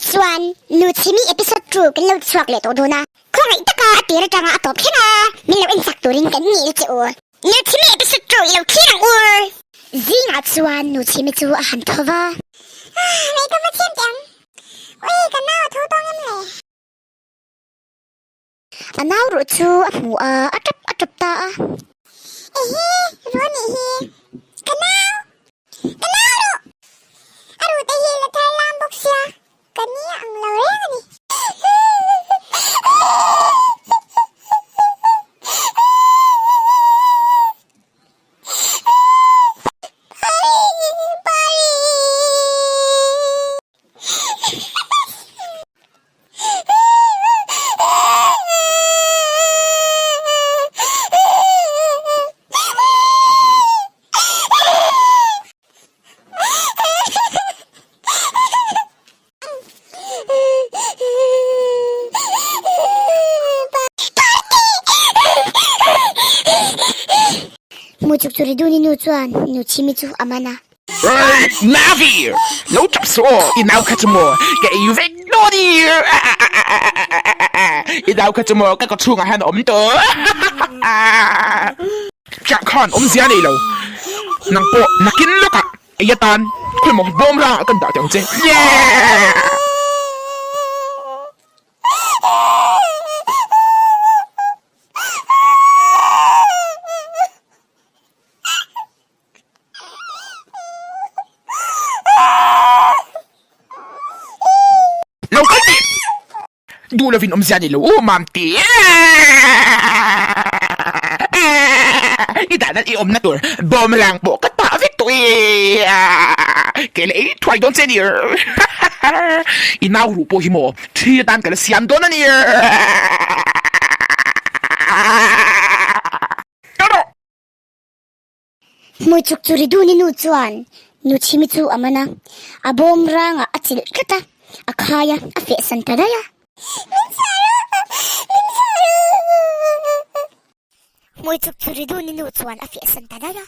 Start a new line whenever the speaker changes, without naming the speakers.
chuan Nuchhimi episode 2 kan lo chhuak leh tawh dawn a, khawngaih taka a tir atanga a tawp thleng a, min lo ensak turin kan ngil che u. Nuchhimi episode 2 i lo thlir ang u. Zingah chuan Nuchhimi chu a han tho va. Ah, mei ka va chhiam teh ang. Ui, ka nau a tho tawng em le? A nau ruh chu a hmu a, a tap a tap ta a. Ehe, ruah nih hi. Ka nau! Ka nau ruh! A ruh te hi la thar lam bawk sia, ka ni a ang lo reng a ni. Pari! Pari! Mu chuk chu Riduni nu chuan nu chhimi chu a man a.
Hey, Navi! Lo tap suh aw, i nau kha chu maw ka ei vek dawn i I nau kha chu maw ka kawchhungah hian a awm tawh Chiah khan awmzia nei lo Nang pawh nakin lawkah ei atan khawi maw bawm rangah kan dah teh ang che Yeah! Lo kal teh! Duh lovin awmzia ni lo u mam ti. I dah nan i awmna tur bawmrang pawh ka tah vek tawh e. Ke la ei thuai dawn che ni. I nau ruh pawh hi maw thi atan ka la siam dawn a ni.
Hmui chuk chu Riduni nu chuan nu Chhimi chu a man a, a bawm rangah a chilh tlat a, a khai a, a fehsan ta daih a. Min chhar u! Min chhar u! Hmui chuk chu Riduni nu chuan a fehsan ta daih a.